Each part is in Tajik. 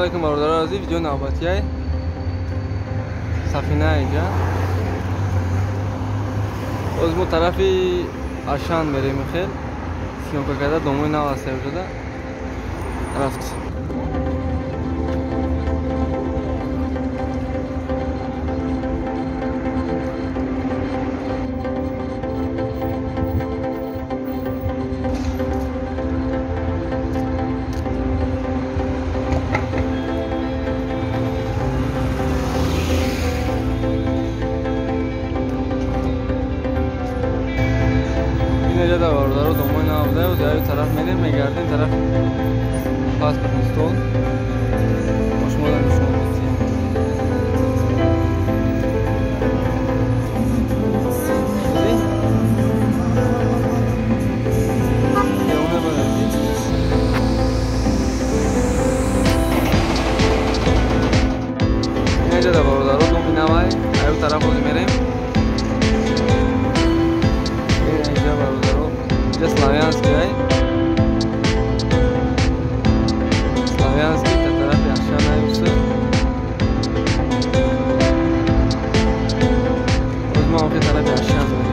Алейкум бародарони азиз, видео навбатияй сафина инҷа. Боз мо тарафи Ашан мерем, хел съёмка карда домои нав аст шуда рафт. Инҷа бародаро домои нав буда, оз тараф мерем, мегардем тараф паспортный стол. Шумо нишон медиҳем. Инҷа бародаро доми навай, аю тараф оз мерем. Инҷа бародаро инҷа Славянский ай. Славянский та тарафи Ашан аюсы. Боз мо охи тарафи Ашан мерем.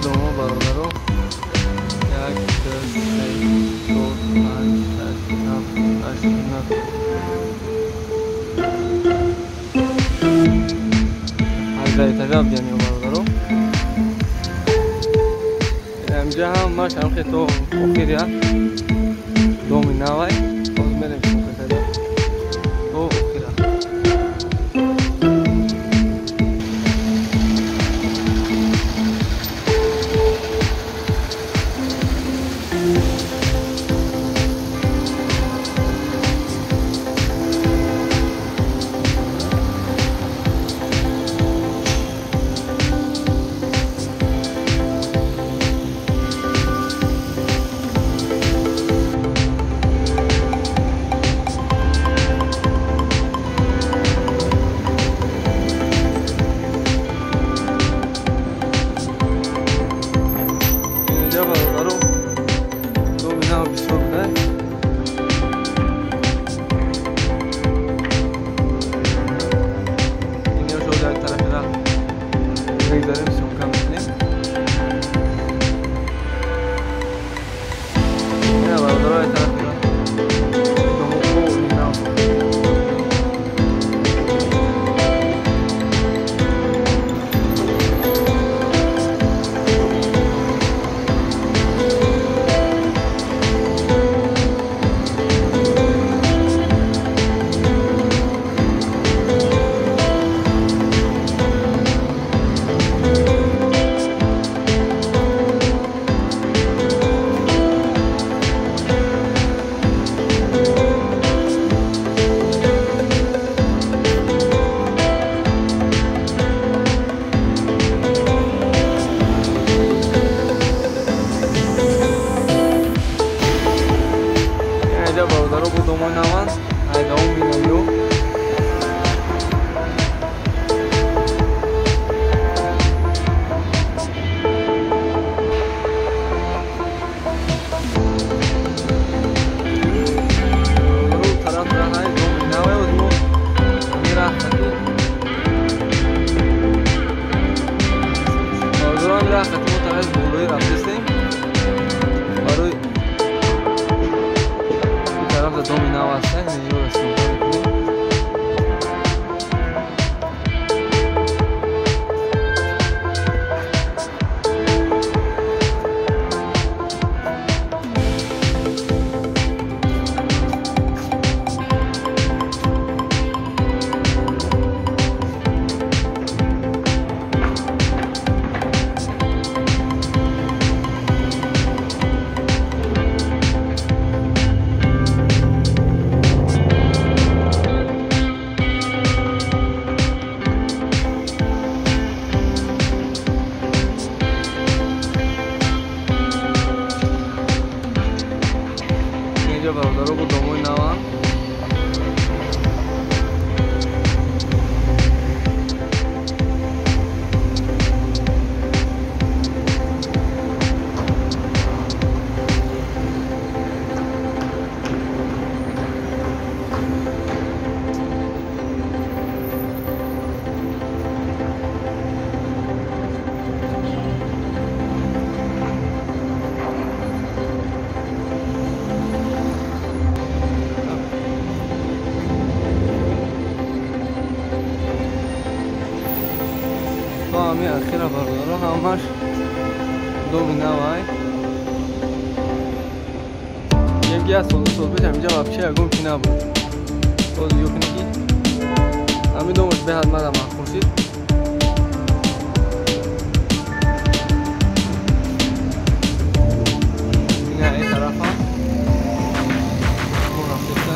Домо бародаро 1, 2, 3, 4, 5, 6, 7, 8, 9, 18 этажа бияни бародаро. Инҷа ҳамаш ҳамхе то охирия доми навай. Боз мерем съёмка карда то охира. домои наванд, ай давом минаё. Бародаро бо домои наванд. Ами ахира бародаро ҳамаш доми навай. Ки як сол, 2 сол пеш ҳаминҷа вообще ягон чи набуд. Боз ё кунӣ ки ҳамин домаш беҳад мада маъқул шид. Ина ин тарафа рафтеста.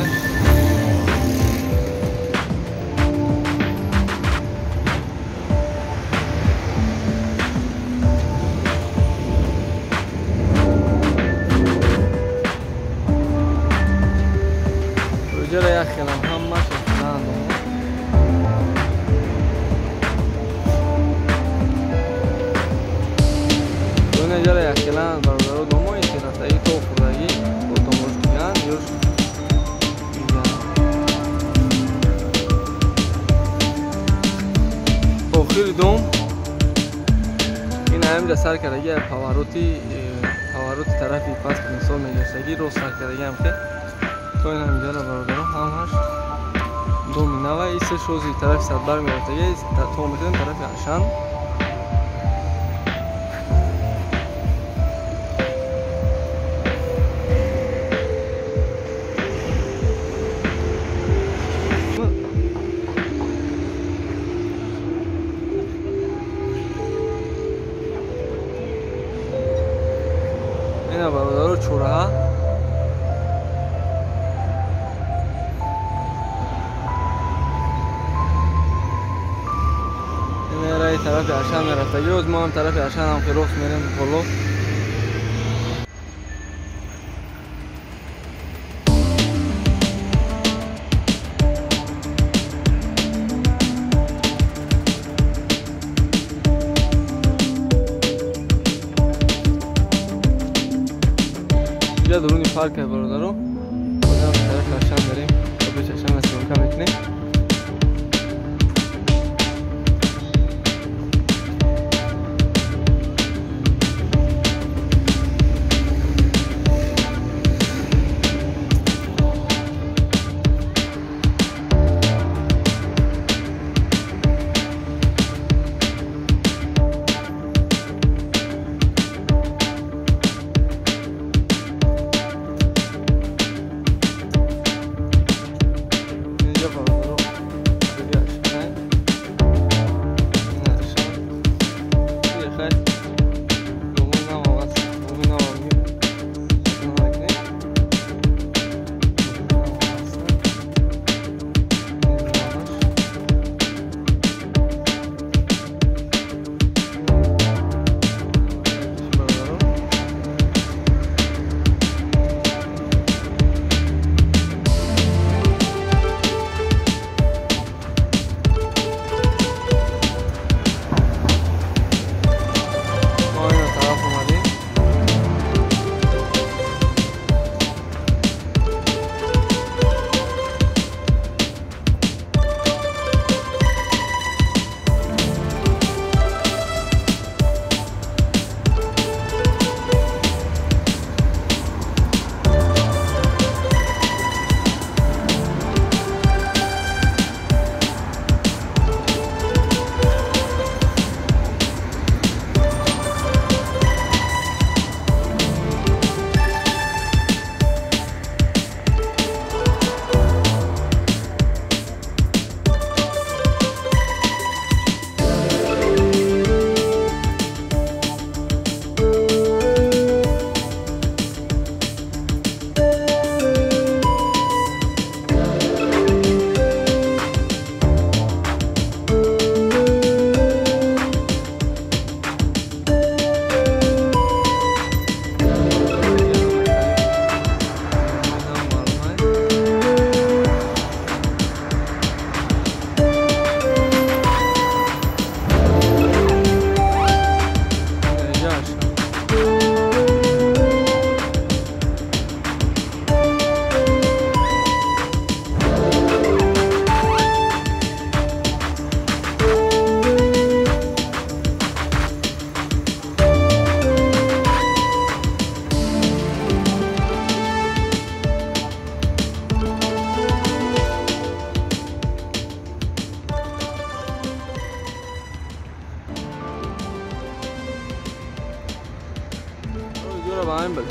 Ҷара як хелам ҳамаш наандом. Дона ҷара як хелам бародаро домои рафтагӣ то хӯрдагӣ бо домош диган ёш охири дом ин ҳаминҷа сар кардаги повороти тарафи пас мисол мегаштагӣ рост сар кардаги ҳам ки то ин ҳаминҷара бародаро ҳамаш доми нава. И се шози тарафи Садбар мерафтаги то метавонем тарафи Ашан. Ина бародаро чораҳа. Тарафи Ашан мерафтагӣ, оз мо ҳам тарафи Ашан ҳам ки рост мерем боло. Инҷа дуруни парк бародаро, бозам тарафи Ашан мерем, пеш Ашан съёмка мекунем.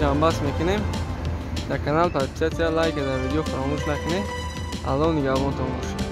Ҷамъбаст мекунем. Дар канал подписаться, лайк, дар видео фаромӯш накунед. Аллоҳ нигаҳбонтон бошад.